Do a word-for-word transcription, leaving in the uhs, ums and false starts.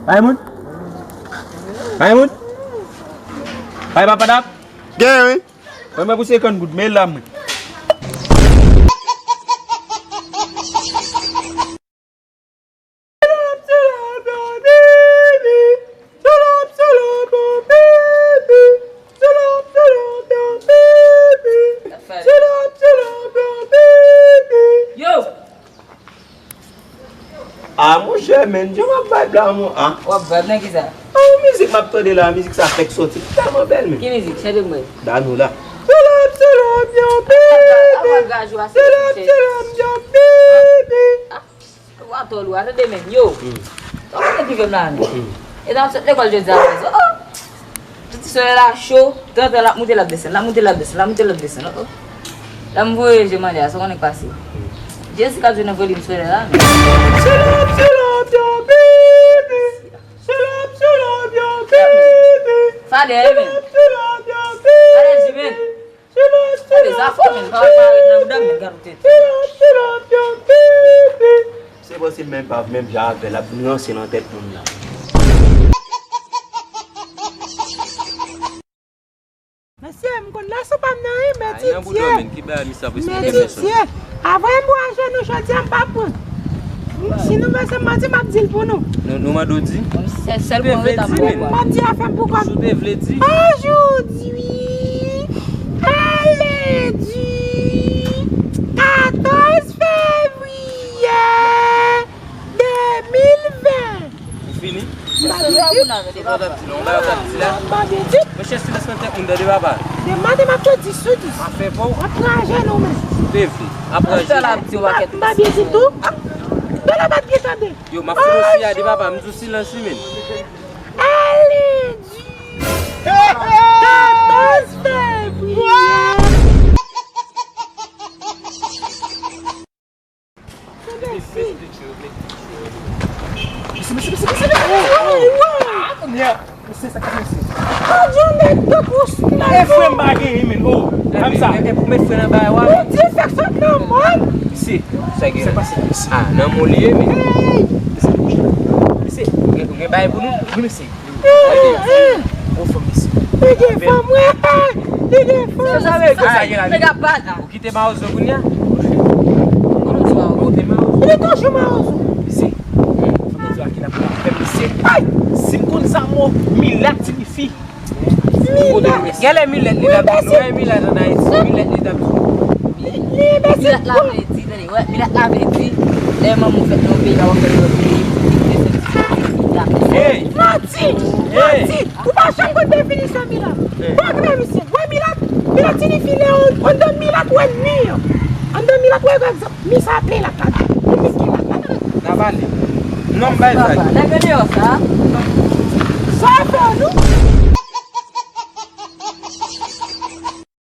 Bay moun. Bay moun. Bay papa dap. Gen, wi. Mwen, mwen pou senkant goud, men la mwen. Yo! Ah, monchè, men, jan w ap vibe la, mon, ah. W ap vibe nan kisa? Ah, yon mizik m ap tande la, mizik sa fèk soti, li tèlman bèl, men. Ki mizik? Chante pou mwen. Danou la. Ap vibe, ap vibe, yo, baby. Ap vibe, ap vibe, gajou a, se Ap vibe, ap vibe, yo, baby. Ah, ou atò lou, atande men, yo. Hmm. Ou konnen ki fè m la, men. Hmm. E nan sot lekòl jodi a, men. Oh! Ti solèy la cho, tantan l ap moute, l ap desann, l ap moute, l ap desann, l ap moute, l ap desann, oh, oh. Lè m voye je m anlè a, sa w konnen k pase. Jezi k ap jwe nan volim solèy la, men. Sèl ap, sèl ap, yo, baby. Sèl ap, sèl ap, yo, baby. Fadè, men. Sèl ap, sèl ap, yo, baby. Fadè di, men. Sèl ap, sèl ap, yo, baby. Sèl ap, sèl ap, yo, baby. Se bon, se menm pa menm jan avè l ap ranse nan tèt moun nan. Mesye, m konn leson pa m nan, wi, m etidye. M etidye. Avan m bò ajenou jodi a, m pa pran. Si nou vle se manti, m ap di l pou nou. Nou, nou mande w di? Sèl, sèl mwen rete ap pran. M ap di afè m pou kò m. Si w te vle di. Ojodwi, a lendi, katòz fevriye de mil ven. Ou fini? M pa gen tit. Sa w t ap di la? Ou pa t ap di la? M pa gen tit. Mesye, silans nan tèt moun, tande papa. Demen maten m ap fè dis sou dis. Afè pa w. W ap pran ajenou, men. Si w te vle. Apre ajenou. M pa gen tit tou. Dòlè pa t gen tande. Yo, m ap fout yon siyade, papa, m di w silans wi, men. Lendi, katòz fevriye. Mesye, mesye, mesye, mesye, mesye. Oh, oh. Ah, kounye a. Mesye, sa k ap pase? Oh, John, nèg tankou sniper. E frè m pa genyen, men. Oh, kòm sa. E pou met frè nan bagay, wa. Bondye fè k sot nan mòn. Mesye, sa gen? Sa pase, mesye. Ah, nan mòn li ye, men. Hey! Mesye, ou gen, ou gen bagay pou nou? Wi, mesye. Gade, gwo fanm isi. Li gen fanm, wi. Li gen fanm. Sa vle di sa gen la. Nèg ap bat la. Ou kite mawozo kounye a? Ou kite mawozo. Li toujou mawozo. Isi. Fanm nan di a kidnapè fè misye. Ay! Si m konn sa mo milat siyifi. Milat. Gade milat li t ap di. Nou wè milat ann Ayiti. Milat li t ap di. Li, li enbesil. Milat la vle di, tande, wè, milat la vle di, lè manman w fèt nan yon peyi, papa w fèt nan yon lòt peyi, pou ki te fè ti milat. Hey! Manti! Hey! Manti! Ou pa janm konn definisyon milat. Hey! Bon, tande, misye, wè milat, milat siyifi lè yon, anndan milat, wè mi an. Anndan milat, wè, pa egzanp, mi sa ap plen lak la. Pou mi gen lak la. N a pale. Non, m bay vag. Nèg andeyò sa. Sa fè nou?